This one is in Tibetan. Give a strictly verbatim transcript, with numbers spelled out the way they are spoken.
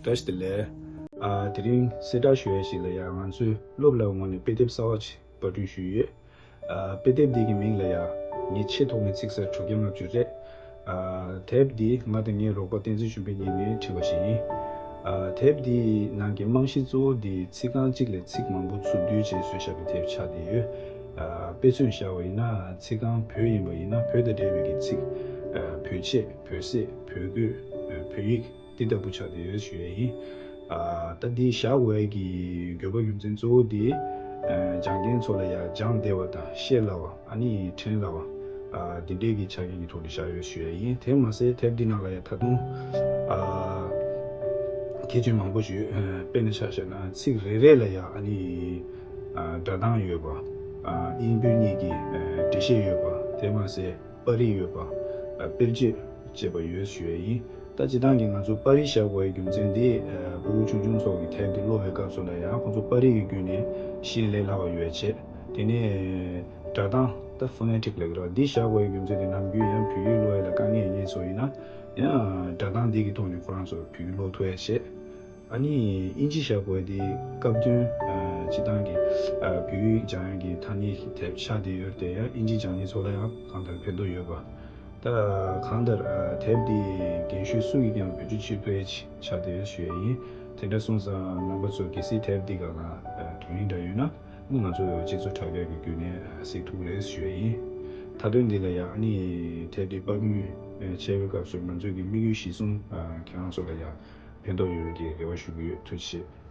བཀྲ་ཤིས་བདེ་ལེགས། ཨ། དེ་རིང་གསལ་བསྒྲགས་ཞུ་ཡ་ཞིག་ལ་ཡ། ང་ཚོས་སློབ་ལ་ངོས་ནས་དཔེ་དེབ་གསར་བ་ཞིག་པར་སྐྲུན་ཞུས་ཡོད། ཨ། དཔེ་དེབ་འདི་གི་མིང་ལ་ཡ། ངའི་ཆེས་ཐོག་མའི་ཚིག་གསར་དྲུག་བརྒྱ་ལྔ་བཅུ་རེད། ཨ། དེབ་འདི་ང་དང་ངའི་རོགས་པ་བསྟན་འཛིན་ཆོས་འཕེལ་གཉིས་ནས་བྲིས་པ་ཞིག་ཡིན། ཨ། དེབ་འདིའི་ནང་གི་རྨང་གཞི་གཙོ་བོ་འདི་ཚིག་རྐང་གཅིག་ལས་ཚིག་མང་པོ་ཚུར་བསྡུས་བྱས་བཟོས་བཞག་པའི་དེབ་ཆགས་བསྡད་ཡོད། ཨ། དཔེ་མཚོན་བཞག་པ་ཡིན་ན། ཚིག་རྐང་བོད་ཡིན་པ་ཡིན་ན་བོད་དང་འབྲེལ་བའི་གི་ཚིག་ཨ། བོད་ཆས། བོད་ཟས། བོད་གོས། ཨ། བོད་ཡིག་འདི་ལྟ་བུ་ཆགས་བསྡད་ཡོད་ཞུ་ཡས་ཡིན། ཨ། ད་འདི་བཞག་དགོས་ཡས་ཀྱི་དགོས་པ་རྒྱུ་མཚན་གཙོ་བོ་འདི། ཨ། སྦྱང་མཁན་ཚོ་ལ་ཡ་སྦྱང་བདེ་བ་དང་ཤེས་སླ་བ། ཨ་ནི་དྲན་སླ་བ། ཨ། འདི་འདྲས་ཀྱི་ཆ་རྐྱེན་གྱི་ཐོག་ནས་བཞག་ཡོད་ཞུ་ཡས་ཡིན། དེ་མ་ཟད་དེབ་འདི་ནང་ལ་ཡ་ད་དུང་། ཨ། ཁྱད་ཆོས་མང་པོ་ཞིག་ཡོད། ཨ། དཔེར་ན་ཆ་བཞག་ན་ཚིག་རེ་རེ་ལ་ཡ་ཨ་ནི། ཨ། སྒྲ་གདངས་ཡོད་པ། ཨ། དབྱིན་བོད་གཉིས་ཀྱི། ཨ། འགྲེལ་བཤད་ཡོད་པ། དེ་མ་ཟད། པར་རིས་ཡོད་པ། ཨ། དཔེར་བརྗོད་བཅས་པ་ཡོད་ཞུ་ཡས་ཡིན། ད་སྤྱིར་བཏང་གི་ང་ཚོ་པར་རིས་བཞག་དགོས་པའི་རྒྱུ་མཚན་འདི། ཨ། ཕྲུ་གུ་ཆུང་ཆུང་ཚོ་གི་དེབ་འདི་ཀློག་པའི་སྐབས་སུ་ལ་ཡང་ཁོང་ཚོ་པར་རིས་ཀྱི་བརྒྱུད་ནས་ཤེས་ལས་སླ་བ་ཡོད་བྱས། དེ་ནས་སྒྲ་གདངས་ད་ཕོ་ནེ་ཊིག་ལབ་ཀྱི་རེད་པ། འདི་བཞག་དགོས་པའི་རྒྱུ་མཚན་དེ་ནམ་རྒྱུན་ཡང་བོད་ཡིག་ཀློག་ཡས་ལ་དཀའ་ངལ་ཡོད་མཁན་ཚོ་ཡིན་ན། ཡང་སྒྲ་གདངས་འདི་གི་ཐོག་ནས་ཁོ་རང་ཚོ་བོད་ཡིག་ཀློག་ཐུབ་ཡས་བྱས། ཨ་ནི་དབྱིན་ཇི་བཞག་དགོས་དེ་སྐབས་དོན། ཨ། སྤྱིར་བཏང་གི། ཨ། བོད་ཡིག་སྦྱང་ཡག་གི་ཐ་སྙད་ཀྱི་དེབ་ཆགས་བསྡད་ཡོད་དེ། ཡང་དབྱིན་ཇི་སྦྱང་མཁན་ཚོ་ལ་ཡང་གང་ལྟར་ཕན་ཐོགས་ཡོད་པ། ད་གང་ལྟར། ཨ། དེབ་འདི་རྒན་གཞོན་སུ་ཡིས་ཀྱང་བེད་སྤྱོད་བྱེད་ཐུབ་ཡས་ཆགས་བསྡད་ཡོད་ཞུ་ཡས་ཡིན། དེ་འདྲ་སོང་ཙང་རྣམ་པ་ཚོ་གལ་སྲིད་དེབ་འདི་སྒང་ལ། ཨ། དོ་སྣང་འདྲ་ཡོད་ན། ང་ཚོ་སྤྱི་ཚོགས་དྲ་རྒྱ་གི་བརྒྱུད་ནས། ཨ། གཟིགས་ཐུབ་རེད་ཞུ་ཡས་ཡིན། མཐའ་དོན་འདི་ལ་ཡང་ཨ་ནི་དེབ་འདི་པར་སྐྲུན་བྱེད་པའི་སྐབས་སུ་ང་ཚོའི་གི་དམིགས་ཡུལ་གཞིར་བཟུང་། ཨ། ཁྱེད་རང་ཚོ་ལ་ཡང་ཕན་ཐོགས་ཡོང་བའི་གི་རེ་བ་ཞུ་གི་ཡོད། ཐུགས་རྗེ་ཆེ།